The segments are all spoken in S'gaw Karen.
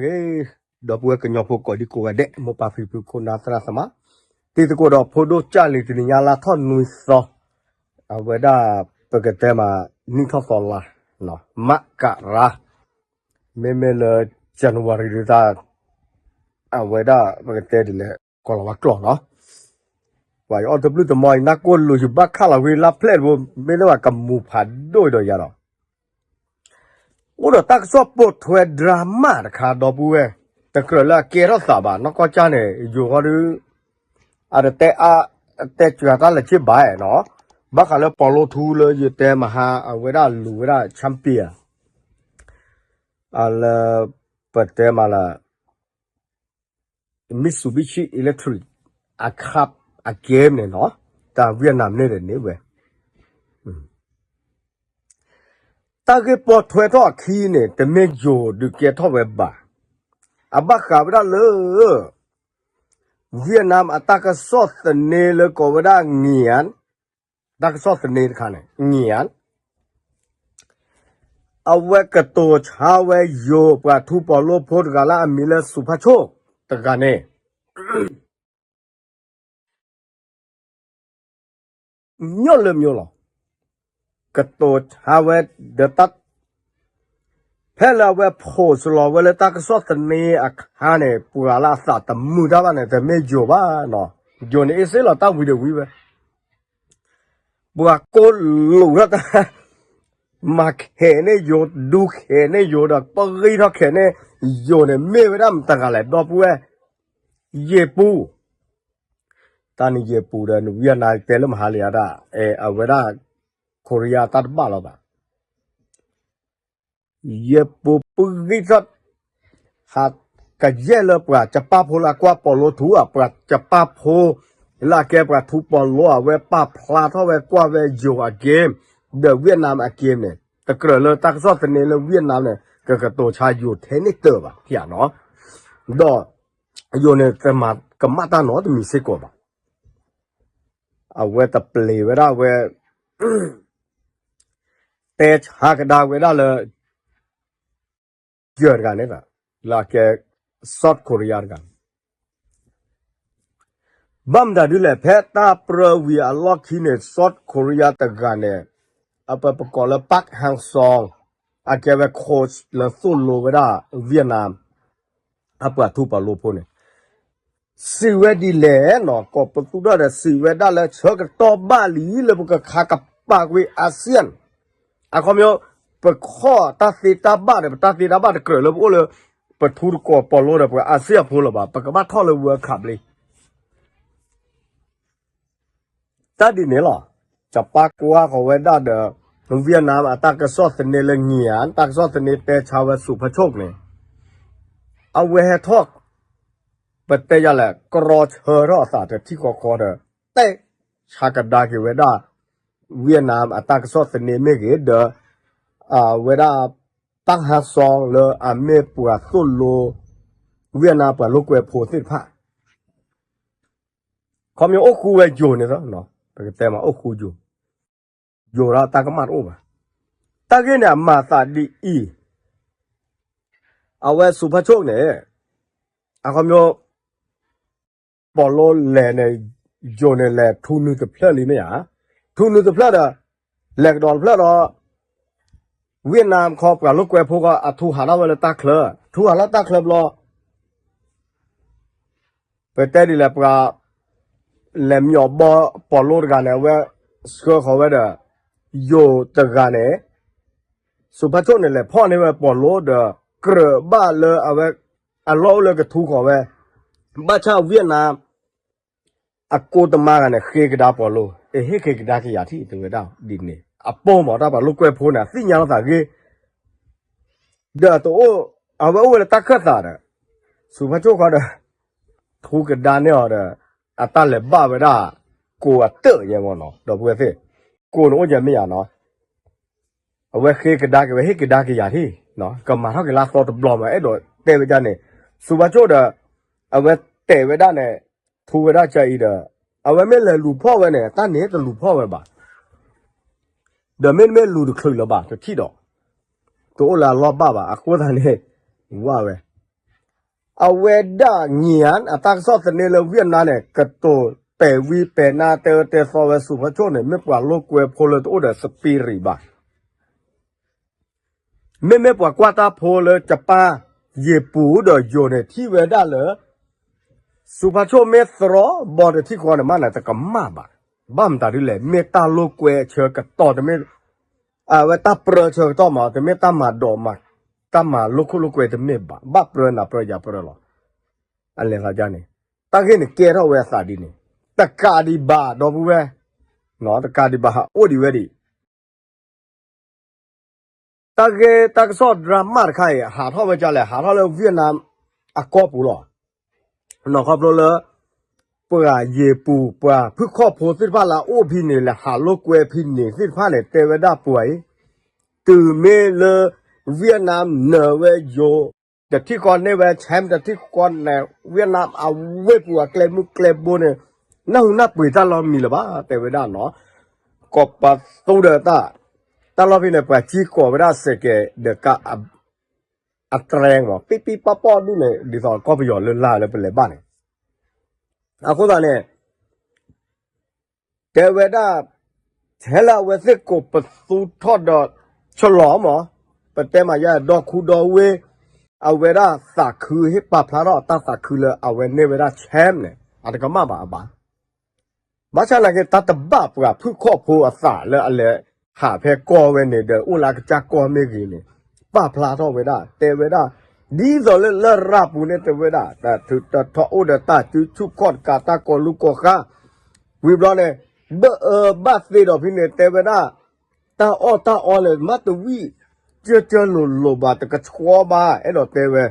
ဂ့ၤ, ဒီပုၢ်ဝဲၢ်ကညီဖိကိးဒံကိးဂၤဒဲး မိၢ်ပၢ်ဖံဖုခိၣ်နၢ်သရၣ်သမါ, တံၤသကိးဒီးဖိဒိၣ်ကၢ်လံၤတနံၤညါလါထီၣ်နွံသီ, အဝဲဒၣ် ပကတဲမး နံၣ်ထီၣ်သီလါ, မးကရၤ, မ့မ့ၢ်လၢ January ဒုးတၢ် အဝဲဒၣ်ပကတဲဒ်လဲၣ် ကီၢ်လီၤဝါကျိာ်နီၤ, ပှၤအီၣ်တဘျုးတမီၤအံၤ နၢ်ကိၢ်လိာ်ယဘၣ်ခးလီၤဝံၤလါဖျဲၣ်တဘိ မ့ၢ်လၢပှၤကမူၤဖးဒိၣ်ဒီးယၤဒီး အိၣ်ဒီးတၢ်ကစီၣ်ပိာ်ထွဲ drama တခါ ဒီပုၢ်ဝဲၢ်, တကြၢးလၢအကဲထီၣ်သးဘၣ် နီၢ်ကီၢ်ကၢ်န့ၣ် ယိၤဃီဒုး အတတဲအါ တဲစှၤတၢ်လၢၤဆ့ဘၣ်နီၤ, ဘၣ်ဃးလၢပိာ်လိထူလၢယတဲမဟါ အဝဲဒၣ်လူၤဝဲဒၣ် champion အလၢ ပတဲမးလၢ Mitsubishi Electric အခး အကဲန့ၣ်နီၤ, တၢ် Vietnam န့ၣ်ဒီးန့ၣ်ဝဲ တၢ်ဂ့ၢ်ပိာ်ထွဲထီၣ်အခံန့ၣ် တမ့ၢ်ယိၤဒုးကဲထီၣ်ဝဲဘၣ်. အဘၣ်ဃးဝဲဒၣ်လၢ Vietnam အတၢ်ကစီၣ်သန့လၢကိးဝဲဒၣ် Nguyen, တၢ်ကစီၣ်သန့တခါန့ၣ် Nguyen, အဝဲကတိၤဆါဝဲယိၤပှၤထူပီၤလိဖိတဂၤလၢအမံၤလၢ စူၤဖါဆိၣ် တဂၤန့ၣ် မျိုးလၢမျိုးလီၤ. ကတိၤဆါဝဲဒီးတၢ် ဖဲလၢအဝဲ post လီၤဝဲလၢတၢ်ကစီၣ်သန့အခါန့ၣ် ပှၤလၢအသးတမုာ်တၢ်ဘၣ်န့ၣ် တမ့ၢ်ယိၤဘၣ်နီၤ, ယိၤန့ၣ်အ့ၣ်စ့လီၤတၢ်ဝံၤဒီးဝံၤဝဲ ပှၤကိးလိာ်ထီၣ်တၢ် မၤခဲးန့ၢ်ယိၤ ဒူခဲးန့ၢ်ယိၤဒီး ပဂံၢ်ထီၣ်ခဲးန့ၢ်ယိၤန့ၣ် မ့ၢ်ဝဲဒၣ်မတၤတဂၤလဲၣ် ဒီပုၢ်ဝဲၢ်, ယ့ၢ်ပူၤ, တၢ်န့ၣ်ယ့ၢ်ပူၤဒီး နဝံအနၤတဲလၢမဟါလံဧါဒၣ်, အဝဲဒၣ် Korea တၢ်တဘၣ်လီၤဘၣ် ယ့ၢ်ပူၤပဂံၢ်ထီၣ် ဟးကယဲၢ်လၢပှၤကပၣ်ဖိလၢအကွၢ်ပိာ်လိထူဧါ ပှၤကပၣ်ဖိ လၢအကဲပှၤထူပိာ်လိအဝဲပာ်ဖျါထီၣ်ဝဲကွၢ်ဝဲယိၤအ game ဒီး Vietnam အ game န့ၣ် တကြၢးလၢတၢ်ကစီၣ်သန့လၢ Vietnam န့ၣ် ကကတိၤဆါယိၤထဲန့ၣ်တၢၢ်ဘၣ် ဖျါနီၤ, ဒီးယိၤန့ၣ် ကမၤတၢ်နီတမံၤစ့ၢ်ကီးဘၣ်. အဝဲတပျံၤဝဲဒၣ်ဝဲ တဲဆါကဒါဝဲဒၣ်လၢ ယၢၤတဂၤန့ၣ် လၢအကဲ South Korea တဂၤန့ၣ် ဘၣ်မတၤဒ်လဲၣ် ဖဲတၢ်ပြၢဝံၤအလီၢ်ခံန့ၣ် South Korea တဂၤန့ၣ် အပပကိးလၢ Park Hang Sung အကဲဝဲ coach လၢသိၣ်လိဝဲဒၣ် Vietnam အပှၤထူပှၤလိဖိန့ၣ် စံးဝဲဒ်လဲၣ်နီၤ ကိးပသူထီၣ်ဒီးစံးဝဲဒၣ်လၢဆၢကတီၢ်ဘၣ်လံလၢပကခါကပၤကွံာ် ASEAN အခီပညီ ပခီၣ်တၢ်သ့တၢ်ဘၣ်ဒီး ပတၢ်သ့တၢ်ဘၣ်တကြၢးလၢပအိၣ်လၢ ပထူတကိးပိာ်လိဒီးပှၤ ASEAN ဖိလၢၤဘၣ် ပကဘၣ်ထီၣ်လၢ World Cup လံ တၢ်ဒ်န့ၣ်လီၤ. ကပၣ်ကွၢ်ဃီၤဝဲဒၣ်ဒီး Vietnam အတၢ်ကစီၣ်သန့လၢ Nguyen တၢ်ကစီၣ်သန့တဲဆါဝဲ စူၤဖါဆိၣ် န့ၣ် အဝဲဟဲထီၣ် ပတဲယၤလဲၣ် ကရီဆၢထီၣ်အသးတထံၣ်ဃီဃီဒီး တဲဆါကဒါက့ၤဝဲဒၣ် Vietnam အတၢ်ကစီၣ်သန့မ့ၢ်ဂ့ၤဒီး အဝဲဒၣ် Park Hang Sung လၢအမ့ၢ်ပှၤသိၣ်လိ Vietnam ပှၤလိာ်ကွဲဖိသ့ၣ်တဖၣ် ခီပညီအိၣ်ဃူဝဲယိၤန့ၣ်သီ, ပကတဲမးအိၣ်ဃူယိၤ, ယိၤဒီးတၢ်ကမၣ်တအိၣ်ဘၣ်. တၢ်ဂ့ၢ်န့ၣ်အမၤသးဒ်အံၤ, အဝဲစူၤဖါဆိၣ်န့ၣ် အခီပညီ ပိာ်လိလဲၤန့ၣ် ယိၤန့ၣ်လဲၤထူနုာ်တဖျၢၣ်လံမ့ၢ်ဧါ, ထူနုာ်တဖျၢၣ်ဒီး လဲၤကဒီးတဖျၢၣ်ဒီး Vietnam ခီပှၤလိာ်ကွဲဖိဃီ အထူဟးထီၣ်ဝဲလၢတၢ်ချၢ, ထူဟးလၢတၢ်ချၢဘျီ ပတဲဒ်လဲၣ်ပှၤ လဲၤမံအီၤဘီပိာ်လိတဂၤန့ၣ် အဝဲဆှၢဃီၤဝဲဒီး ယိၤတဂၤန့ၣ် စူၤဖါဆိၣ်န့ၣ် လဲၤဖီၣ်န့ၢ်ဝဲပိာ်လိဒီး ကြၢးဘၣ်လၢအဝဲ အလီၢ်အိၣ်လၢကထူဃီၤဝဲ ဘၣ်ဆၣ် Vietnam အကိတမါဂၤန့ၣ် ဃ့ကဒါပိာ်လိ, အဟ့ၣ်ဃ့ကဒါက့ၤယၤထံၣ် တဲဝဲဒၣ်ဒ်န့ၣ် အပိၢ်မး တၢ်ပှၤလိာ်ကွဲဖိန့ၣ် အသ့ၣ်ညါလီၤသးဂ့ၤ ဒီးတအိၣ် အဝဲအိၣ်ဝဲလၢတၢ်ခၢၣ်သးဒီး စူၤဖါဆိၣ်ဃီဒီး ထူကဒါန့ၢ်အီၤဒီး အတၢ်လဲၤဘၣ်ဝဲဒၣ် ကိးအတၢၢ်ယဲမ့ၢ်နီၤ ဒီပုၢ်ဝဲၢ်သ့ၣ်, ကိးန့ၣ်အိၣ်ယဲမ့ၢ်ယၤနီၤ, အဝဲဃ့ကဒါက့ၤဝဲ ဟ့ၣ်ကဒါက့ၤယၤထံၣ်, ကမၤထီၣ်က့ၤလၢအသီတဘျီမး အဲၣ်ဒိးတဲဝဲဒ်န့ၣ်, စူၤဖါဆိၣ်ဒီး အဝဲတဲဝဲဒၣ်န့ၣ် ထူဝဲဒၣ်ကအံၤဒီး အဝဲမ့ၢ်လဲၤလူၤဖီၣ်ဝဲန့ၣ် တၢ်န့ၣ်တလူၤဖီၣ်ဝဲဘၣ် ဒီးမ့တမ့ၢ်လူၤတချုးလၢၤဘၣ် တထံၣ်ဒီး တအိၣ်လၢအလီၢ်ဘၣ်ဘၣ် အဃိသတးန့ၣ် ဝဲဝဲ အဝဲဒၣ် Nguyen အတၢ်ကစီၣ်သန့လၢ Vietnam န့ၣ် ကတိၤပဲာ်ဝံၤပဲာ်နါ တဲအၢတဲသီဝဲ စူးဖါချိၣ်န့ၣ် မ့ၢ်ပှၤလိာ်ကွဲဖိလၢတအိၣ်ဒီး spirit ဘၣ်. မ့မ့ၢ်ပှၤကွၢ်တၢ်ဖိလၢ ကပၢ် ယ့ၤပူၤဒီးယိၤန့ၣ် ထံၣ်ဝဲဒၣ်လၢ စူးဖါချိၣ်မ့ၢ်တြီဘီတထံၣ်ဃီန့ၣ် မ့ၢ်န့ၣ် တကမၣ်ဘၣ်. ဘၣ်မတၤဒ်လဲၣ်, မ့ၢ်တၢ်လိာ်ကွဲဆၢကတီၢ်တမ့ၢ်, အဝဲတၢ်ပြၢဆၢကတီၢ်မး, တမ့ၢ်တၢ်မၤဒိးမး, တၢ်မၤလိာ်ခိၣ်လိာ်ကွဲတမ့ၢ်ဘၣ်. ဘၣ်ပြၢနၤပြၢယၤပြၢလီၤ. အလဲၤသးဒ်န့ၣ်, တၢ်ဂ့ၢ်န့ၣ်ကဲထီၣ်ဝဲအသးဒ်န့ၣ်, တကးဒံးဘၣ် ဒီပုၢ်ဝဲၢ်, တကးဒံးဘၣ် ဟးအိၣ်ဒံးဝဲဒံး တၢ်ဂ့ၢ်တၢ်ကစီၣ် drama တခါအံၤ ဟးထီၣ်ဝဲဒ်လဲၣ်, ဟးထီၣ်လၢ Vietnam အကီၢ်ပူၤလီၤ. နီၢ်ခီဖျိလၢ ပှၤယ့ၤပူၤ ပှၤဖုၣ်ခီၣ်ဖိသ့ၣ်တဖၣ်လၢအအိၣ်ဖဲန့ၣ် လဲၤဟးလိာ်ကွဲဖဲန့ၣ်သ့ၣ်တဖၣ်န့ၣ် တဲဝဲဒၣ်ပှၤအံၤ, တုၤမ့ၢ်လၢ Vietnam နၢၤဝဲယိၤ တထံၣ်ဃီန့ၢ်ဝဲ champ တထံၣ်ဃီန့ၣ် Vietnam အဝ့ၢ်ပူၤအကျဲမုၢ်ကျဲဘိန့ၣ် နၢ်ဟူနၢ်ပှ့ၤတၢ်လီၢ်မံၤလၢၤဘၣ် တဲဝဲဒၣ်နီၤ. ကီၢ်ပသူဒီးတၢ်, တၢ်လီၢ်ဖဲန့ၣ် ပှၤကံၢ်ကိးဝဲဒၣ်စဲးကဲးဒီးကး အတြဲမး ပံပံပီၢ်ပီၢ်ဒ်န့ၣ် ဒ်သိးကီၢ်ပယီၤလၢလာ်လၢပလဲၤဘၣ်န့ၣ်, အဃိသတးန့ၣ် တဲဝဲဒၣ် ထဲလၢအဝဲသ့ၣ်ကိးပသူထီၣ်ဒီး ဆလီၤမး, ပတဲမၤယါဒီခူဒီဝ့ၢ်, အဝဲဒၣ်သးခုဟ့ၣ်ပာ်ဖျါထီၣ်အတၢ်သးခုလၢအဝဲန့ၢ်ဝဲဒၣ် champ န့ၣ် အတကမၣ်ဘၣ်အဘၣ်. ဘၣ်ဆၣ်နာ်က့ တၢ်တဘၣ်ပှၤဖုၣ်ခီၣ်ဖိအသးလၢအလဲၤဟးဖဲကီၢ်ဝဲန့ၣ်ဒီး အိၣ်လၢအကစၢ်ကီၢ်မ့ၢ်ဂ့ၤန့ၣ် ပာ်ဖျါထီၣ်ဝဲဒၣ် တဲဝဲဒၣ် ဒ်သိးလၢလရာ်ပူၤန့ၣ် တဲဝဲဒၣ် တၢ်ထုးတၢ်ထီၣ်အိၣ်ဒီးတၢ်စုဆူၣ်ခီၣ်တကး တၢ်ကီၤလူၤကီၤဃါ, ဝံၤဘျီန့ၣ် ဘၣ်အၢဘၣ်သီဒီးဖဲန့ၣ် တဲဝဲဒၣ် တၢ်အီၣ်တၢ်အီန့ၣ် မ့ၢ်တဝံၣ် ကၢကၢလိၤလိၤဘၣ် တကဆှီဘၣ် အဲၣ်ဒိးတဲဝဲ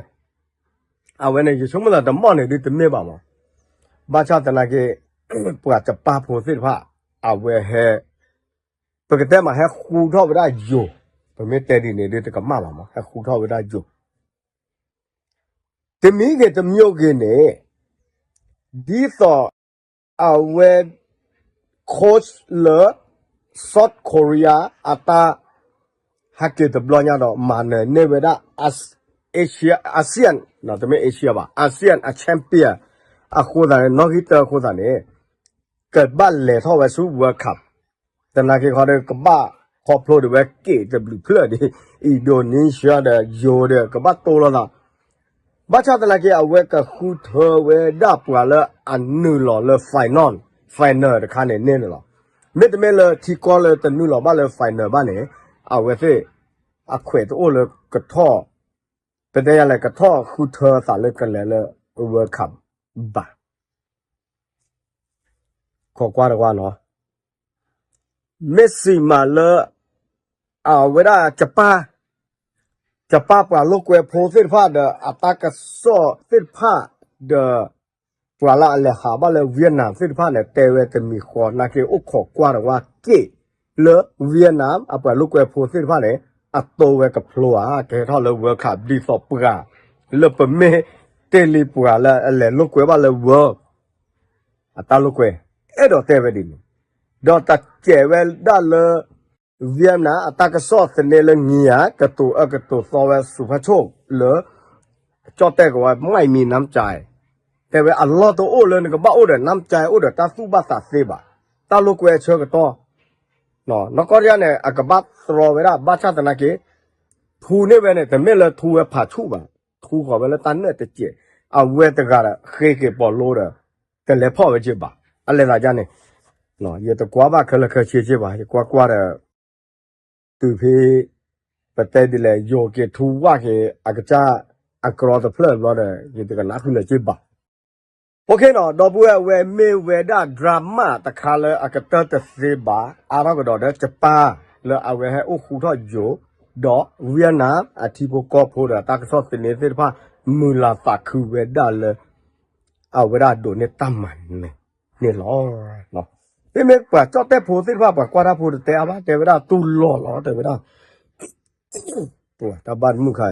အဝဲန့ၣ် ယဆိကမိၣ်လၢတမီၢ်န့ၣ်ဒ်တမ့ၢ်ဘၣ်မး, ဘၣ်ဆၣ်သနာ်က့ ပှၤကပၢ်ဖိသ့ၣ်တဖၣ် အဝဲဟဲ ပကတဲမးဟဲဃူထီၣ်ဝဲဒၣ်ယိၤ, ပမ့ၢ်တဲဒ်န့ၣ်ဒ်တကမၣ်ဘၣ်မး ဟဲဃူထီၣ်ဝဲဒၣ်ယိၤ, တမံၤဂ့ၤတမံၤဂ့ၤန့ၣ် ဒ်သိး အဝဲ coach လၢ South Korea အတၢ် ဟဲက့ၤတဘျီညါဒီး မၤနၢၤန့ၢ်ဝဲဒၣ် Asia, ASEAN တမ့ၢ် Asia ဘၣ် ASEAN အ champion အဃိသတးန့ၣ် နီၣ်ဂံၢ်တၢအဃိသတးန့ၣ် ကဘၣ်လဲၤထီၣ်ဝဲဆူ World Cup သနာ်က့ခီဒီး ကဘၣ်ခီဖျိဒ်ဝဲက့ၤတဘျုးဖျၢၣ်ဒ် Indonesia ဒီးယိၤဒီး ကဘၣ်တိၢ်လိာ်သး ဘၣ်ဆၣ်သနာ်က့ အဝဲကဃုထၢဝဲဒၣ်ပှၤလၢအနုာ်လီၤလၢ final, final တခါန့ၣ်န့ၣ်န့ၣ်လီၤ. မ့တမ့ၢ်လၢထံကီၢ်လၢတနုာ်လီၤဘၣ်လၢ final ဘၣ်န့ၣ် အဝဲသ့ၣ် အခွဲးတအိၣ်လၢကထီၣ်, ပတဲယၤလဲၣ် ကထီၣ်ဃုထၢသးလၢကလဲၤလၢ World Cup ဘၣ်. ခိးကွၢ်တကွၢ်နီၤ မ့ၢ်စံးမးလၢ အဝဲဒၣ် ကပၢ်ပှၤလိာ်ကွဲဖိသ့ၣ်တဖၣ်ဒီး အတၢ်ကစီၣ်သ့ၣ်တဖၣ်ဒီး ပှၤလၢအလဲၤဟးဘၣ်လၢ Vietnam သ့ၣ်တဖၣ်န့ၣ် တဲဝဲတမံၤဃီ နာ်က့အိၣ်ခိးကွၢ်တဝါက့ၣ်လၢ Vietnam အပှၤလိာ်ကွဲဖိသ့ၣ်တဖၣ်န့ၣ် အတိဝဲကဖျိဧါ ကဟဲထီၣ်လၢ World Cup ဒ်သိးပှၤ လၢပမ့ၢ်တ့ၢ်လံပှၤလၢအလဲၤလိာ်ကွဲဘၣ်လၢ World အတၢ်လိာ်ကွဲ အဲၣ်ဒိးတဲဝဲဒ်န့ၣ် ဒီးတစဲးဝဲဒၣ်လၢ Vietnam အတၢ်ကစီၣ်သန့လၢ Nguyen ကတိၤအၢကတိၤသီဝဲ စူးဖါဆိၣ် လၢ ကၠီၣ်တဲၣ်ကဝဲ ไม่มีน้ำใจ တဲဝဲအလီၢ်တအိၣ်လၢနကဘၣ်အိၣ်ဒီး น้ำใจ အိၣ်ဒီးတၢ်သူၣ်ဘၣ်သးသ့ဘၣ် တၢ်လိာ်ကွဲအဆၢကတီၢ် နီၢ်ကီၢ်တယါန့ၣ် အကဘၣ်တြီဝဲဒၣ် ဘၣ်ဆၣ်သနာ်က့ ထူန့ၢ်ဝဲန့ၣ် တမ့ၢ်လၢထူဝဲဖးဆူၣ်ဘၣ် ထူဃီၤဝဲလၢတၢ်နဲၣ်တစဲး အဝဲတဂၤဒီး ဃ့က့ၤပီးလိဒီး တလဲၤဖီၣ်ဝဲက့ၤဘၣ် အလဲၤသးဒ်န့ၣ် ယတကွၢ်ဘၣ်ခဲလၢာ်ခဲဆ့က့ၤဘၣ် ယကွၢ်ကွၢ်ဒီး တုၤဖဲ ပတဲဒ်လဲၣ် ယိၤက့ၤထူဝၣ်က့ၤ အကစၢ်အကြီတဖျၢၣ်ဘျီဒီး ယတကနၣ်ဃုာ်လၢၤက့ၤဘၣ် OK နီၤ ဒီပုၢ်ဝဲၢ် အဝဲမ့ၢ်ဝဲဒၣ် drama တခါလၢအကတၢၢ်တသ့ဘၣ် အါထီၣ်ကဒီးဒီး ကပၢ် လၢအဝဲဟဲအိၣ်ဃူထီၣ်ယိၤ ဒီး Vietnam အထံဖိကီၢ်ဖိဒီးတၢ်ကစီၣ်သန့သ့ၣ်တဖၣ် မုၢ်လၢ်သးခုဝဲဒၣ်လၢ အဝဲဒၣ်ဒိးန့ၢ်တၢ်မၤနၢၤန့ၣ်လီၤ. မ့မ့ၢ်ပှၤကၠီၣ်တဲၣ်ဖိသ့ၣ်တဖၣ် ပှၤကွၢ်တၢ်ဖိတတဲအါဘၣ် တဲဝဲဒၣ်တူၢ်လိာ်လီၤ တဲဝဲဒၣ် တၢ်ဘၣ်တမုၣ်ခါ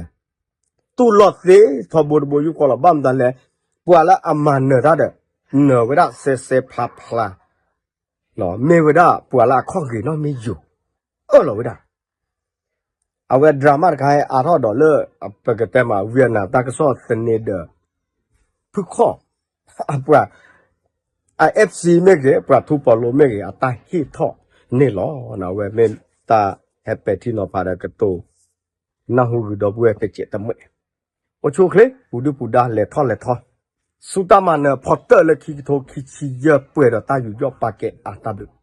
တူၢ်လိာ်သ့ထီဘိတဘိယူၢ်ဃီလီၤ ဘၣ်မတၤလဲၣ် ပှၤလၢအမၤနၢၤတၢ်ဒီး နၢၤဝဲဒၣ်စဲစဲဖျါဖျါ မ့ၢ်ဝဲဒၣ်ပှၤလၢအခီၣ်ဂ့ၤနီၢ်မ့ၢ်ယိၤ အၢၣ်လီၤဝဲဒၣ် အဝဲ drama တခါအါထီၣ်ဒီးလၢ ပကတဲမး Vietnam တၢ်ကစီၣ်သန့ဒီး ဖုခီၣ် အပှၤ အ FC မ့ၢ်ဂ့ၤ ပှၤထူပီၤလိမ့ၢ်ဂ့ၤ အတၢ်ဟ့ၣ်ထီၣ်န့ၣ်လီၤ. အဝဲမ့ၢ်တၢ်ဟဲပဲာ်ထံနီၤဖးဒီးကတိၤ နၢ်ဟူဂ့ၤဒီပုၢ်ဝဲၢ်တစဲးတမှဲၣ်, အိၣ်ဆူၣ်အိၣ်ချ့ ပူၤဒုၣ်ပူၤဒါ လဲၤထီၣ်လဲၤထီ, ဆူတၢ်မၤနၢၤဖီတၢၣ်လၢခံကထိခံဆံယဲၢ် ပှဲၤဒီးတၢ်ယူးယီၣ်ပာ်ကဲအါတၢ်ဘျုး